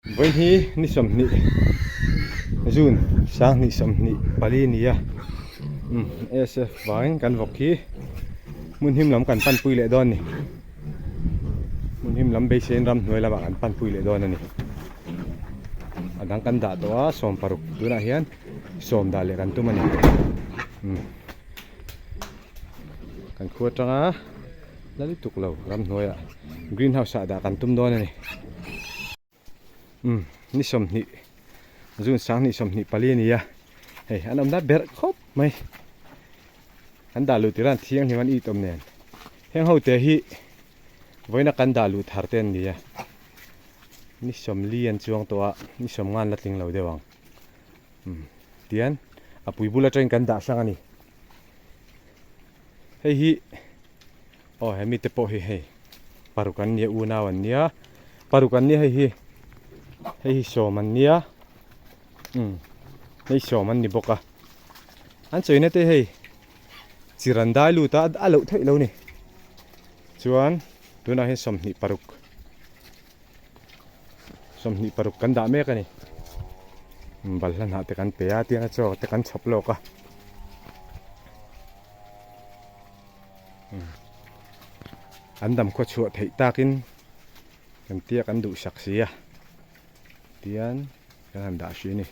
Vawiin hi ni 20 June 2024 ni a ASF vangin kan vawk hi hmun him lam kan panpui leh dawn a ni hmun him lam beiseiin ramhnuai lamah kan panpui leh dawn a ni a dang kan dah tawh a 16 tunah hian sawm dah leh kan tum a ni kan khua atanga la lutuk lo ramhnuaiah green house ah dah kan tum dawn a ni umm ni 20 June 2024 a ni a hei an awmna berh khawp mai an dah luh tirh a thianghlim an it awm nen heng ho te hi vawiina kan dah luh thar te an ni a ni 40 an chuang tawh a ni 50 an la tling lo deuh ang umm tian a pui bul atangin kan dah hrang a ni hei hi aw he mite pawh hi hei paruk an nia unau an nia paruk an nia hei hi hei hi sawm an nia umm hei sawm an ni bawk a an chawina te hei chir an dai lut a a loh theih lo ni chuan tunah hian 25 26 kan dah mek a ni balhla hnah te kan pe a tiang a chaw te kan chhawp lawk a an dam khaw chhuah theih takin kan tia kan duhsak si a tian kan han dah hri a ni.